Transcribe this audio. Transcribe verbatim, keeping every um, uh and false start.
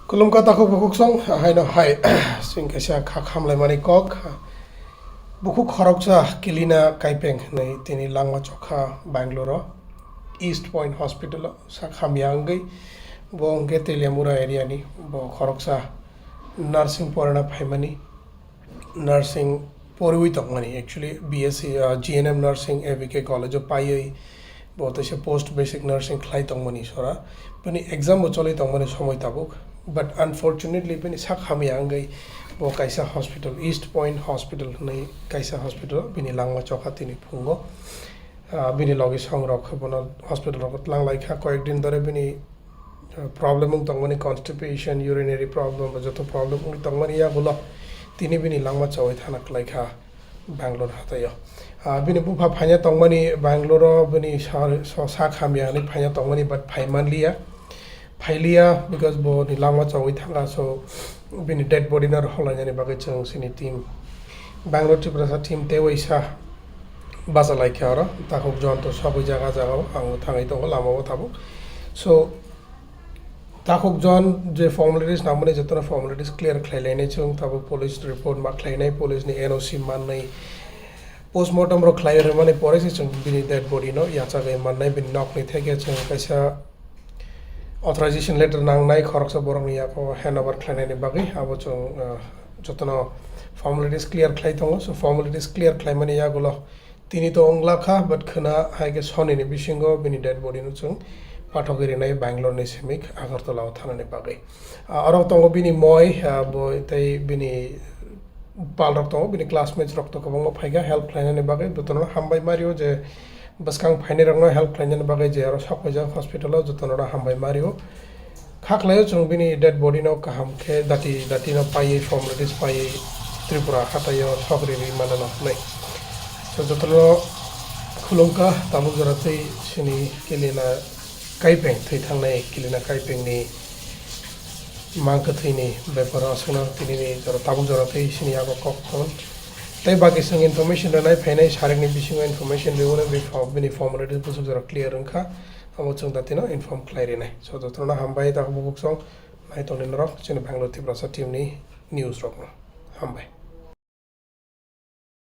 Khulumkha takhuk bukhuk song, haino hai, chwng kaisa kha khamlaimani kok. Bukhuk khoroksa Kilina Kaipeng hinwi tini langma chokha Bangalore-o, East Point Hospital-o sak hamya wngwi. Bo hwnkhe Teliamura area-ni, bo khoroksa nursing porina phaimani. Nursing poriwi tongmani, actually B S C, uh, G N M nursing A B K college o paiwi bo teisa post basic nursing khlai tongmani sora. Bini exam bo choli tongmani somoi tabuk, but unfortunately bini sak hamya wngwi bo kaisa hospital, East Point Hospital hinwi kaisa hospital, bini langma chokha tini phungo. Uh, bini logi songrok bono hospital rogo tlang laikha, koyek din dore bini problem wng tongmani, constipation, urinary problem, ba joto problem wng tongmani yagulo tini bini langma chawi thana kwlaikha Bangalore hataio. Ah, bini bupha phaina tongmani Bangalore-o, bini sa-, so sak hamya hinwi phaina tongmani, but phai manliya, phailiya, because bo ni langma chawi thangkha, so bini dead body no rohorlainani bagwi chwng chini team, Bangalore Tiprasa team tei waisa bacha laikha oro, takhuk jon to sogwi jaga jagao ang thangwi tongo lamao tabuk. So takhuk jon je formalities nangmani jotono formalities clear khlai lainai chwng tabuk, police report ma khlainai, police ni N O C mannai, postmortem rok khlai rwmani pore se chwng bini dead body no yachagwi mannai, bini nok ni theke chwng kaisa authorization letter nangnai khoroksa borokni yago handover khlainani bagwi, abo chwng, uh, jotono formalities clear khlai tongo. So formalities clear khlaimani yagulo tini to wngla kha, but khwna hai khe sonini bisingo bini dead body no chwng pathogwi rinai Bangalore ni simi Agartala o thanani bagwi. Uh, oro tongo bini moi, uh, bo tei bini pal rok tongo, bini classmates rok to kwbangma phaikha help khlainani bagwi, jotono hambai mario je bwskang phainai rokno help khlainani bagwi je aro sok paijak hospital o, jotono hambai mario. Kha khlaio chwng bini dead body no kaham khe dati dati no paiwi, formalities paiwi Tripura hataio sok riri manano hwnwi. So jotono khulumkha tabuk jora tei chini Kilina Kaipeng thwi thangnai, Kilina Kaipeng ni mang kwthwini beparo aswkno tinini jora tabuk jora tei sini yago kok thon. Tei baki chwng information rwnai phainai sarekni bisingo information riwino bini form, bini formality bwswk jora clear wngkha, amo chwng datino inform khlai rinai. So jotono hambai, takhuk bukhuk song nai tongni norok chini Bangalore Tiprasa team ni news rokno. Hambai.